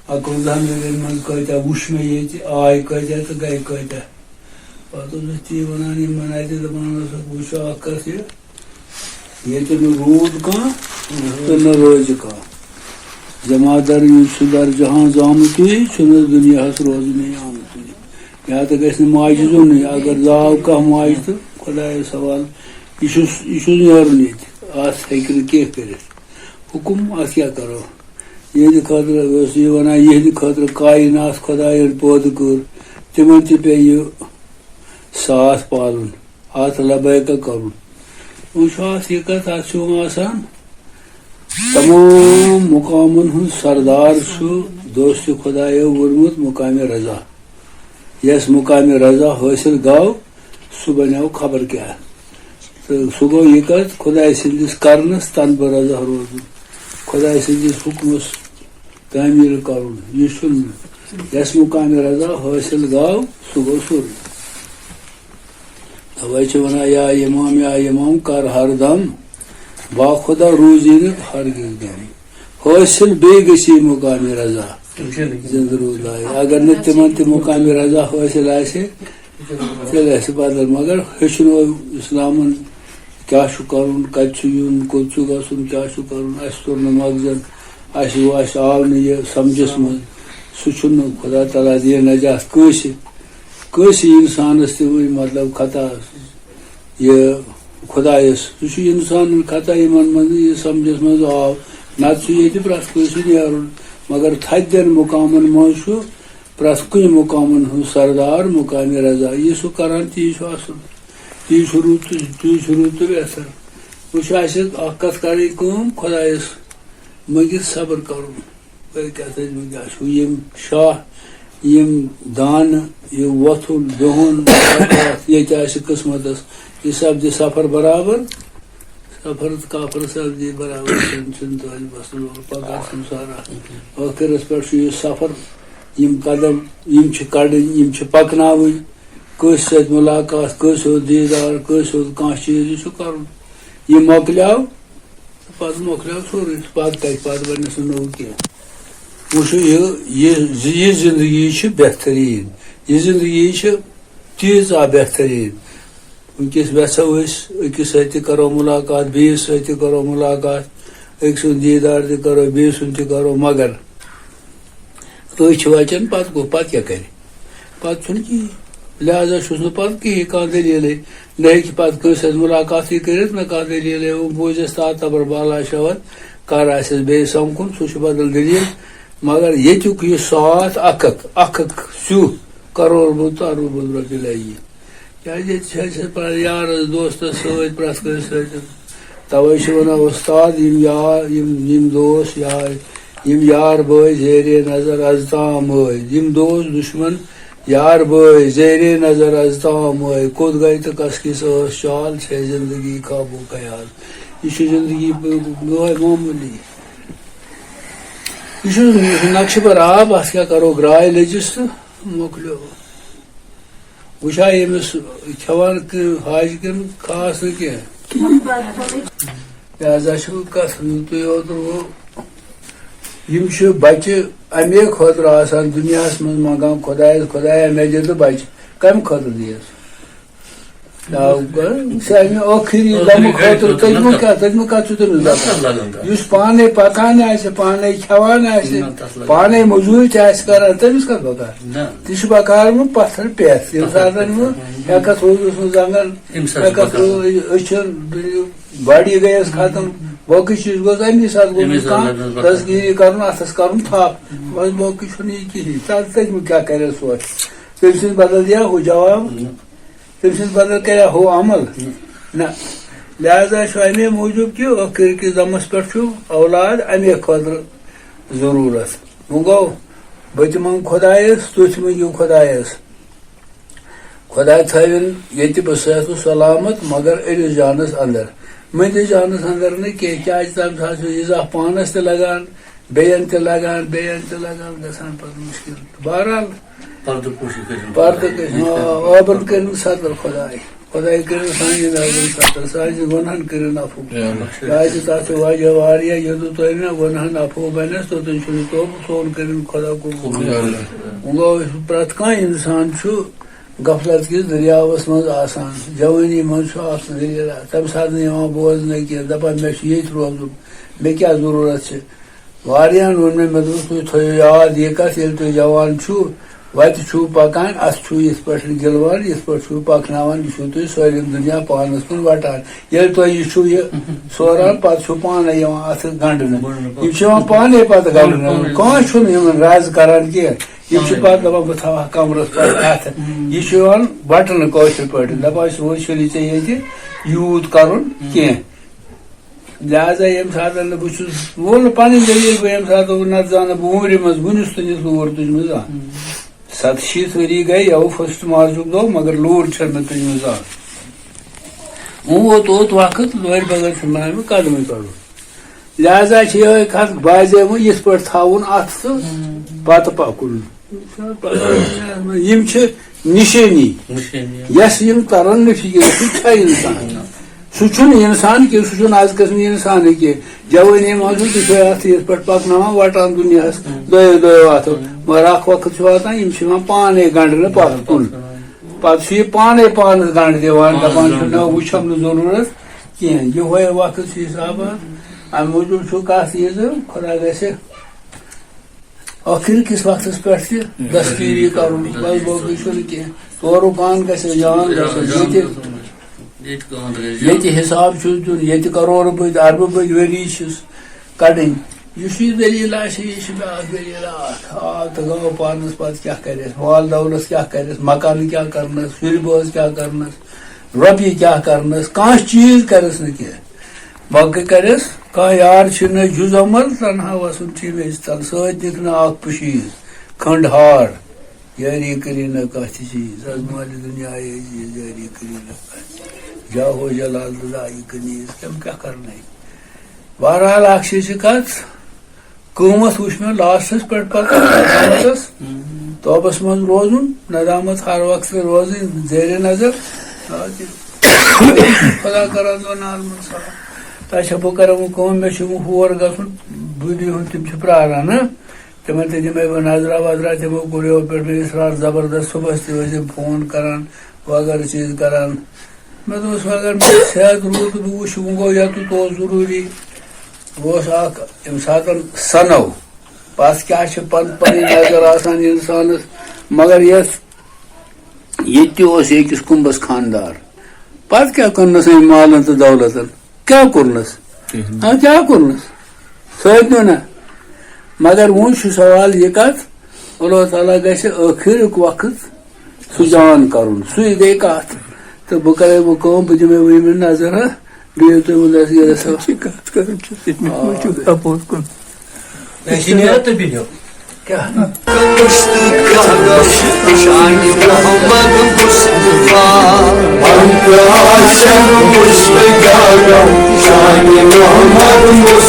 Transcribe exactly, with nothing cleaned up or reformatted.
اَکوُنٛزاہَن ؤرِین منٛز کۭتیٛاہ وُچھ مےٚ ییٚتہِ، آے کۭتیٛاہ تہٕ گٔے کۭتیٛاہ۔ پَتہٕ اوسُس تی وَنان یِمَن اَتہِ، دَپان اوسُکھ، وٕچھو اَکھ کَتھ یہِ، ییٚتہِ نہٕ روٗد کانٛہہ تہٕ نہٕ روزِ کانٛہہ۔ جمادر یُس چھُ در جہان زامتُے، چھُنہٕ دُنیاہَس روزنُے آمتُے۔ یا تہٕ گژھِ نہٕ ماجزُنٕے، اگر زاو کانٛہہ ماجہِ تہٕ خۄدایَس حوالہٕ، یہِ چھُس، یہِ چھُس نیرُن ییٚتہِ، اَتھ ہیٚکہِ نہٕ کینٛہہ کٔرِتھ۔ حُکُم، اَتھ کیٛاہ کَرو؟ یِہِنٛدِ خٲطرٕ اوس یہِ وَنان، یِہِنٛدِ خٲطرٕ کاینات خۄدایَن پٲدٕ کٔر، تِمَن تہِ پیٚیہِ یہِ ساتھ پالُن، اَتھ لبیکہ کَرُن۔ وۄنۍ چھُ اَتھ یہِ کَتھ، اَتھ چھُ وۄنۍ آسان، تمام مقامن ہُنٛد سردار چھُ دوست خۄدایو ووٚنمُت مقامِ رضا۔ یَس مقامِ رضا حٲصِل گوٚو، سُہ بنیو خبر کیٛاہ۔ تہٕ سُہ گوٚو یہِ کَتھ، خۄداے سٕنٛدِس کرنَس تن بہٕ رضا روزُن، خۄداے سٕنٛدِس حُکمَس تعمیٖل کَرُن۔ یہِ چھُنہٕ، یَس مقامِ رضا حٲصِل گوٚو، سُہ گوٚو سورُے۔ توے چھِ وَنان، یا امام، یا امام، کر ہر دم با خدا روزی نہٕ ہرگز غم۔ حٲصِل بیٚیہِ گژھِ یہِ مقامِ رضا زِندٕ روٗداے۔ اگر نہٕ تِمن تہِ مقامِ رضا حٲصِل آسہِ، تیٚلہِ آسہِ بدل۔ مگر ہیٚچھنو اِسلامن کیٛاہ چھُ کَرُن، کَتہِ چھُ یُن، کوٚت چھُ گژھُن، کیٛاہ چھُ کَرُن، اَسہِ توٚر نہٕ مغزن، اَسہِ، اَسہِ آو نہٕ یہِ سمجھس منٛز۔ سُہ چھُنہٕ، خدا تعالیٰ دِیہِ نجات کٲنٛسہِ۔ کٲنٛسہِ اِنسانَس تہِ وٕنہِ، مطلب، خطا یہِ خۄدایَس، سُہ چھُ اِنسانَن خطا یِمَن منٛز نہٕ یہِ سَمجھَس منٛز آو، نَتہٕ چھُ ییٚتہِ پرٛٮ۪تھ کٲنٛسہِ نیرُن۔ مگر تھدٮ۪ن مُقامَن منٛز چھُ پرٛٮ۪تھ کُنہِ مُقامَن ہُنٛد سردار مُقامِ رضا۔ یہِ چھُ کَران، تی چھُ اَصٕل، تی چھُ رُت، تی چھُ رُت تہٕ بہتر۔ وۄنۍ چھُ اَسہِ اَکھ کَتھ کَرٕنۍ کٲم، خۄدایَس مٔنٛگِتھ صبر کَرُن۔ تۄہہِ کیٛاہ سا وٕنکیٚس چھُو یِم شاہ، یِم دانہٕ، یہِ وۄتھُن، بِہُن، ییٚتہِ آسہِ قٕسمتَس، یہِ سپدِ سفر برابر۔ سفر تہٕ کافر سپدِ برابر، چھُنہٕ، چھُنہٕ تۄہہِ بَسُن اور پَگاہ سَمسارا۔ ٲخرَس پٮ۪ٹھ چھُ یہِ سفر، یِم قدم، یِم چھِ کَڑٕنۍ، یِم چھِ پَکناوٕنۍ۔ کٲنٛسہِ سۭتۍ مُلاقات، کٲنٛسہِ ہُنٛد دیٖدار، کٲنٛسہِ ہُنٛد کانٛہہ چیٖز، یہِ چھُ کَرُن۔ یہِ مۄکلیو، پتہٕ مۄکلیو سورُے، پتہٕ کتہِ، پتہٕ بنہِ سُہ نوٚو کینٛہہ۔ وۄنۍ چھُ یہِ، یہِ، یہِ زندگی چھِ بہتریٖن، یہِ زندگی چھِ تیٖژاہ بہتریٖن۔ وٕنکیٚس یژھو أسۍ أکِس سۭتۍ تہِ کرو مُلاقات، بیٚیِس سۭتۍ تہِ کرو مُلاقات، أکۍ سُنٛد دیٖدار تہِ کرو، بیٚیہِ سُنٛد تہِ کرو، مگر أچھ وَچَن پَتہٕ گوٚو، پَتہٕ کیٛاہ کَرِ؟ پَتہٕ چھُنہٕ کِہیٖنۍ۔ لہذا چھُس نہٕ پَتہٕ کِہیٖنۍ، کانٛہہ دٔلیٖلٕے۔ نہ ہیٚکہِ پَتہٕ کٲنٛسہِ سۭتۍ مُلاقاتٕے کٔرِتھ، نہ کانٛہہ دٔلیٖلٕے۔ وۄنۍ بوٗزِ اَسہِ تات تبر بالا شاوَت، کَر آسٮ۪س بیٚیہِ سَمکھُن، سُہ چھُ بدل دٔلیٖل۔ مگر ییٚتیُک یہِ ساتھ اَکھ اَکھ، اَکھ اَکھ سیُو کَرور بوٚد تہٕ اَرور بوٚد رۄپیہِ لَگہِ۔ کیٛازِ ییٚتہِ چھِ اَسہِ پَنٕنۍ یارَس دوستَس سۭتۍ، پرٛٮ۪تھ کٲنٛسہِ سۭتۍ۔ تَوَے چھِ وَنان، اُستاد، یِم یار، یِم، یِم دوس، یار، یِم یار بٲے زیرے نظر از تام ٲسۍ۔ یِم دوس دُشمن یار بٲے زیرے نظر از تام ٲسۍ۔ کوٚت گٔے تہٕ کَس کِس ٲس چال، چھے زندگی خواب و خیال۔ یہِ چھُ زندگی ب-، ب-، یِہوٚے معموٗلی۔ یہِ چھُ نقشہِ بر آب، اَتھ کیٛاہ کَرو، گرٛاے لٔجِس تہٕ مۄکلیو۔ وٕچھا ییٚمِس کھٮ۪وان کہِ حاجہِ کِنہٕ خاص نہٕ کینٛہہ۔ لہذا چھُ کَتھ تُہۍ اوترٕ وۄنۍ، یِم چھِ بَچہِ اَمے خٲطرٕ آسان دُنیاہَس منٛز منٛگان خۄدایَس، "خۄدایا، مےٚ دِ تہٕ بَچہِ۔" کَمہِ خٲطرٕ دِیَس؟ سانہِ ٲخری دمہٕ خٲطرٕ تٔجمہٕ کیٛاہ، تٔجمہٕ کَتھ چھُ تٔمِس دَپان؟ یُس پانَے پَکان آسہِ، پانَے کھٮ۪وان آسہِ، پانَے مٔزوٗرۍ تہِ آسہِ کران، تٔمِس کَتھ بَکار؟ تہِ چھُ بَکار وۄنۍ پَتھر پٮ۪تھ۔ ییٚمہِ ساتہٕ وۄنۍ ہٮ۪کَتھ روٗدُس نہٕ زنٛگَن، ہٮ۪کَتھ روٗد أچھَن، باڈی گٔیَس ختم، باقٕے چیٖز گوٚژھ اَمی ساتہٕ گوٚژھ کانٛہہ دستگیٖری کَرُن، اَتھَس کَرُن تھَپھ۔ وۄنۍ باقٕے چھُنہٕ یہِ کِہیٖنۍ۔ تَتھ تٔجمہٕ کیٛاہ کَرِ سونٛچ؟ تٔمۍ سٕنٛدِ بدل دِیا ہُہ جواب؟ تٔمۍ سٕنٛدِ بدل کریا ہُہ عمل؟ نہ۔ لہذا چھُ اَمے موٗجوٗب کہِ ٲخٕر کِس دمس پٮ۪ٹھ چھُ اولاد اَمے خٲطرٕ ضروٗرت۔ وۄنۍ گوٚو، بہٕ تہِ منٛگہٕ خۄدایس، تُہۍ تہِ مٔنٛگِو خۄدایس۔ خۄداے تھٲوِن ییٚتہِ بہٕ صحت و سلامت، مگر أڑِس جانس اندر۔ مٔنٛدِس جانس اندر نہٕ کینٛہہ، کیٛازِ تَمہِ ساتہٕ چھُ یہِ زانٛہہ پانس تہِ لگان، بیٚین تہِ لگان، بیٚین تہِ لگان، گژھان پتہٕ مُشکل۔ بہرحال، پردٕ پوشی کٔرِن پردٕ کٔرِن، آ، آبن کٔرِن ستر خۄداے۔ خۄداے کٔرِو سانہِ نظرِ ستر، سانہِ گۄنہن کٔرِو عفو۔ یا اللہ۔ کیازِ تَتھ چھِ وجہ واریاہ، یوٚدوٕ تۄہہِ مےٚ گۄنہن عفو بنٮ۪س، توٚتَن چھُنہٕ توبہٕ سون کٔرِنۍ خۄدا قبول۔ یا اللہ۔ گوٚو، پرٛٮ۪تھ کانٛہہ اِنسان چھُ غفلت کِس دٔریاوَس منٛز آسان۔ جوٲنی منٛز چھُ اکھ دٔلیٖل، تَمہِ ساتہٕ نہٕ یِوان بوزنہٕ کینٛہہ، دَپان، مےٚ چھُ ییٚتہِ روزُن، مےٚ کیٛاہ ضروٗرت چھِ؟ واریاہَن ووٚن مےٚ، مےٚ دوٚپُس، تُہۍ تھٲیِو یاد یہِ کَتھ، ییٚلہِ تُہۍ جوان چھُو، وَتہِ چھُو پَکان، اَتھٕ چھُو یِتھ پٲٹھۍ گِلوان، یِتھ پٲٹھۍ چھُو پَکناوان، یہِ چھُو تُہۍ سٲلِم دُنیا پانَس کُن وَٹان۔ ییٚلہِ تۄہہِ یہِ چھُو یہِ سوران، پَتہٕ چھُو پانَے یِوان اَتھٕ گَنٛڈنہٕ۔ گَنٛڈنہٕ۔ یِم چھِ یِوان پانَے پَتہٕ گَنٛڈنہٕ۔ پانَے۔ کانٛہہ چھُنہٕ یِمَن رَز کَران کینٛہہ۔ یِم چھِ پانَے۔ پَتہٕ دَپان، بہٕ تھاوہا کَمرَس پَتہٕ اَتھٕ۔ یہِ چھُ یِوان بَٹنہٕ کٲشِر پٲٹھۍ۔ دَپان چھِ، وۄنۍ چھُنہٕ ژےٚ ییٚتہِ یوٗت کَرُن کینٛہہ۔ لہذا ییٚمہِ ساتہٕ نہٕ بہٕ چھُس، ووٚن نہٕ پَنٕنۍ دٔلیٖل، بہٕ ییٚمہِ ساتہٕ ووٚن، نَتہٕ زانہٕ بہٕ عُمرِ منٛز وُنِس تُنِس لوٗر تُجمٕژ زانٛہہ۔ سَتشیٖتھ ؤری گٔے یَوٕ فٔسٹ مارچُک دۄہ، مگر لوٗر چھَنہٕ مےٚ تُجمٕژ زانٛہہ۔ وۄنۍ ووت اوت وقت، لورِ بغٲر چھُنہٕ بَنان مےٚ قدمٕے کَڑُن۔ لہذا چھِ یِہوٚے کَتھ باسیمٕژ، یِتھ پٲٹھۍ تھاوُن اَتھٕ تہٕ پَتہٕ پَکُن۔ یِم چھِ نِشٲنی۔ نِشٲنی۔ یۄس یِم تَرَن نہٕ فِکرِ، سُہ چھا اِنسان؟ سُہ چھُنہٕ اِنسان کینٛہہ، سُہ چھُنہٕ از قٕسمٕے اِنسانٕے کینٛہہ۔ جوٲنی منٛز چھُ تِتھُے اَتھ یِتھ پٲٹھۍ پَکناوان، وَٹان دُنیاہَس دۄیو دۄیو اَتھو۔ مگر اَکھ وقت چھُ واتان، یِم چھِ یِوان پانَے گَنٛڈنہٕ پَتھ کُن۔ پَتہٕ چھُ یہِ پانَے پانَس گَنٛڈ دِوان، دَپان چھُ، نہ، وٕچھَم نہٕ ضروٗرت کینٛہہ۔ یِہوٚے وقت چھُ حِسابہ۔ اَمہِ موٗجوٗب چھُ کَتھ یہِ زِ خۄدا گژھِ ٲخِر کِس وقتَس پٮ۪ٹھ تہِ دستگیٖری کَرُن، بَس باقٕے چھُنہٕ کینٛہہ۔ تورُک پان گژھِ جان گژھِ ییٚتہِ۔ ییٚتہِ کانٛہہ درٛوٚگ۔ ییٚتہِ حِساب چھُ دیُن، ییٚتہِ کَرورٕ بٔدۍ، اَربہٕ بٔدۍ ؤری چھِس کَڑٕنۍ۔ یُس یہِ دٔلیٖل آسہِ، یہِ چھِ بیٛاکھ دٔلیٖل اَکھ۔ آو تہٕ گوٚو پانَس، پَتہٕ کیٛاہ کَرٮ۪س؟ مال دولت کیٛاہ کَرٮ۪س؟ مکانہٕ کیٛاہ کَرنَس؟ شُرۍ بٲژ کیٛاہ کَرنَس؟ رۄپیہِ کیٛاہ کَرنَس؟ کانٛہہ چیٖز کَرٮ۪س نہٕ کینٛہہ۔ باقٕے کَرٮ۪س کانٛہہ یار چھِنہٕ جُز عمل، تنہا وَسُن چھِ مےٚ تَل سۭتۍ دِتھ نہٕ اَکھ پُشیٖز کھنٛڈ ہار۔ یٲری کٔرِو نہ کانٛہہ تہِ چیٖز، از مالِ دُنیا عزیٖز، یٲری کٔرِو نہ کانٛہہ تہِ۔ جاہ و جلال تہٕ زایہِ کنیز، تِم کیٛاہ کرنَے؟ بہرحال، اکھ چیٖز چھِ کتھ، قۭمتھ وٕچھ مےٚ لاسٹس پٮ۪ٹھ پتہٕ ندامتس، توبس منٛز روزُن، ندامت ہر وقتہٕ روزٕنۍ زیرِ نظر۔ آ، تہِ خۄدا کران زن عالمن صاحب۔ تۄہہِ چھا بہٕ کران وۄنۍ کٲم، مےٚ چھُ وۄنۍ ہور گژھُن، بہٕ دِمہٕ تِم چھِ پراران، ہہ؟ تِمن تہِ دِمے بہٕ نظرا وظرا، تِمو کوٚر یورٕ پٮ۪ٹھ مےٚ اصرار زبردست، صُبحس تہِ ٲسۍ یِم فون کران، وغٲرٕ چیٖز کران۔ مےٚ دوٚپُس، وۄنۍ اگر مےٚ صحت روٗد تہٕ بہٕ وٕچھِ، وۄنۍ گوٚو یَتُتھ اوس ضروٗری۔ بہٕ اوسُس اکھ ییٚمہِ ساتہٕ سنو، پتہٕ کیٛاہ چھِ پن-، پنٕنۍ نظر آسان اِنسانس، مگر یَتھ، ییٚتہِ تہِ اوس یہِ أکِس کُمبس خانٛدار، پتہٕ کیٛاہ کٕننس أمۍ مالن تہٕ دولتن؟ کیٛاہ کوٚرنَس؟ کِہیٖنۍ۔ ہاں، کیٛاہ کوٚرنَس؟ سۭتۍ نیوٗ نہ۔ مگر وۄنۍ چھُ سوال یہِ کَتھ، اللہ تعالیٰ گژھِ ٲخرُک وقت سُہ جان کَرُن، سُے گٔے کَتھ۔ تہٕ بہٕ کَرے وۄنۍ کٲم، بہٕ دِمے وۄنۍ یِمَن نظر، ہا، بِہِو تُہۍ وۄنۍ دَس گیرَس حظ۔ یہِ کَتھ کَرٕنۍ چھِ، یہِ تہِ ما چھُ اَپوز کُن۔ اَسہِ نیرِ تہٕ بِہِو۔ کیٛاہ؟ مُشتاق شاہِ محمد مصطفیٰ۔ مُشتاق شاہِ محمد مصطفیٰ۔